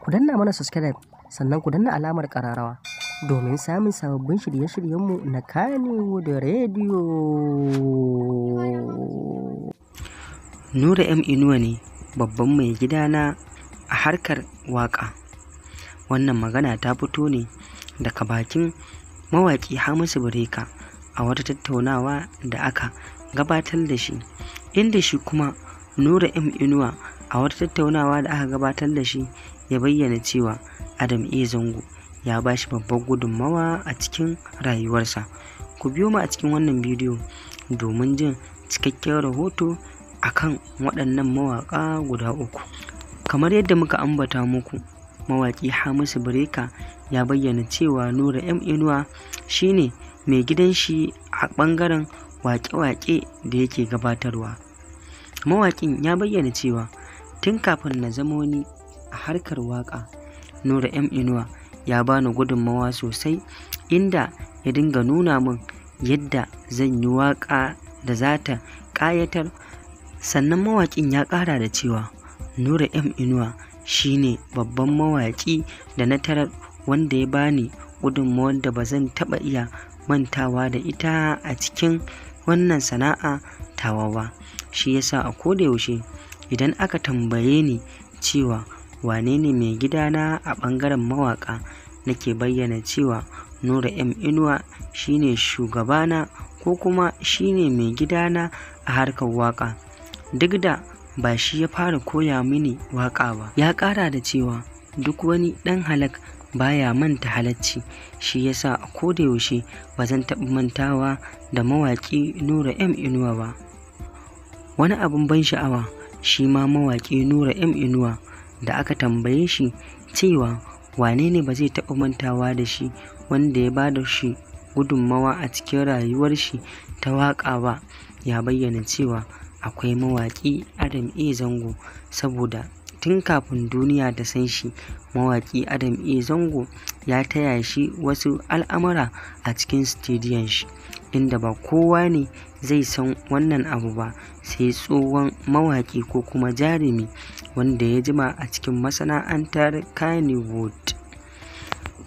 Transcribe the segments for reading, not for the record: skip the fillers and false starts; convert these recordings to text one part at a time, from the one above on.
Ku danna mana subscribe sannan ku danna alamar ƙararrawa domin samun sababbin shirye-shiryenmu na Kannywood Radio. Nura M Inuwa ne babban mai gidana a harkar waƙa. Wannan magana ta fito ne daga bakin mawaƙi Hamisu Breaker a wata tattaunawa da aka gabatar da shi, inda shi kuma Nura M Inuwa a wata tattaunawa da aka gabatar da shi ya bayyana cewa Adam A. Zango ya ba shi babbar gudunmawa a cikin rayuwarsa. Ku biyo mu a cikin wannan bidiyo domin jin cikakken rahoto akan waɗannan mawaƙa guda uku. Kamar yadda muka ambata muku, mawaƙi Hamisu Breaker ya bayyana cewa Nura M Inuwa shine mai gidan shi a ɓangaren waƙe-waƙe da yake gabatarwa. Mawaƙin ya bayyana cewa tun kafin na zama wani a harkar waƙa, Nura M Inuwa ya bani gudunmawa sosai, inda ya dinga nuna min yadda zan yi waƙa da za ta ƙayatar. Sannan mawaƙin ya ƙara da cewa Nura M Inuwa shine babban mawaƙi da na tarar wanda ya bani gudunmawar da ba zan taɓa iya mantawa da ita a cikin wannan sana'a tawa ba. Shi yasa a koda yaushe idan aka tambaye ni cewa wane ne mai gidana a ɓangaren mawaƙa, nake bayyana cewa Nura M Inuwa shine shugabana ko kuma shine mai gidana a harkar waƙa, duk da ba shi ya fara koya mini waƙa ba. Ya ƙara da cewa duk wani ɗan halak baya manta halacci, shi yasa a koda yaushe ba zan taɓa mantawa da mawaƙi Nura M Inuwa ba. Wani abin ban sha'awa, shi ma mawaƙi Nura M Inuwa da aka tambaye shi cewa wane ne ba zai taɓa mantawa da shi wanda ya bada shi gudunmawa a cikin rayuwar shi ta waƙa ba, ya bayyana cewa akwai mawaƙi Adam A. Zango, saboda tun kafin duniya ta san shi, mawaƙi Adam A. Zango ya taya shi wasu al'amura a cikin sitidiyon shi, inda ba kowa ne zai san wannan abu ba sai tsohon mawaƙi ko kuma jarumi wanda ya jima a cikin masana'antar Kannywood.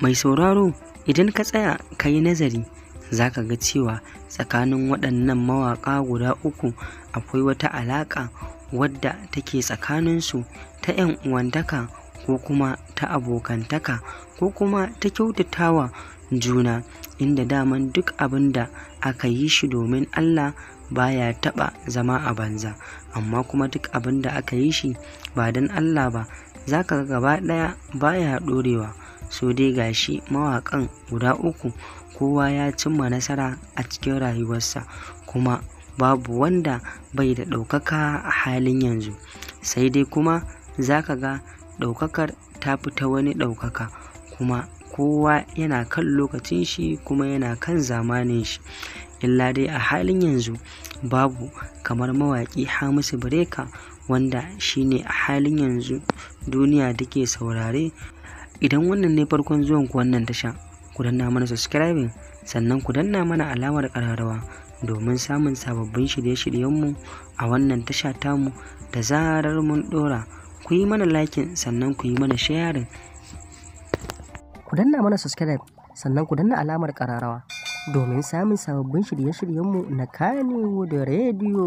Mai sauraro, idan ka tsaya ka yi nazari, za ka ga cewa tsakanin waɗannan mawaƙa guda uku akwai wata alaƙa wadda take tsakaninsu ta 'yan uwantaka ko kuma ta abokantaka ko kuma ta kyautatawa juna, inda daman duk abin da aka yi shi domin Allah baya taɓa zama a banza, amma kuma duk abin da aka yi shi ba don Allah ba za ka ga gaba ɗaya baya ɗorewa. So dai gashi mawaƙan guda uku kowa ya cimma nasara a cikin rayuwarsa, kuma babu wanda bai da ɗaukaka a halin yanzu. Sai dai kuma za ka ga ɗaukakar ta fi ta wani ɗaukaka, kuma kowa yana kan lokacin shi kuma yana kan zamanin shi. Illa dai a halin yanzu babu kamar mawaƙi Hamisu Breaker, wanda shine a halin yanzu duniya take saurare. Idan wannan ne farkon zuwan ku wannan tasha, ku danna mana subscribing sannan ku danna mana alamar ƙararrawa domin samun sababbin shirye-shiryenmu a wannan tasha tamu da zarar mun ɗora. Ku yi mana liking sannan ku yi mana sharing. Ku danna mana subscribe sannan ku danna alamar ƙararrawa domin samun sababbin shirye-shiryenmu na Kannywood Radio.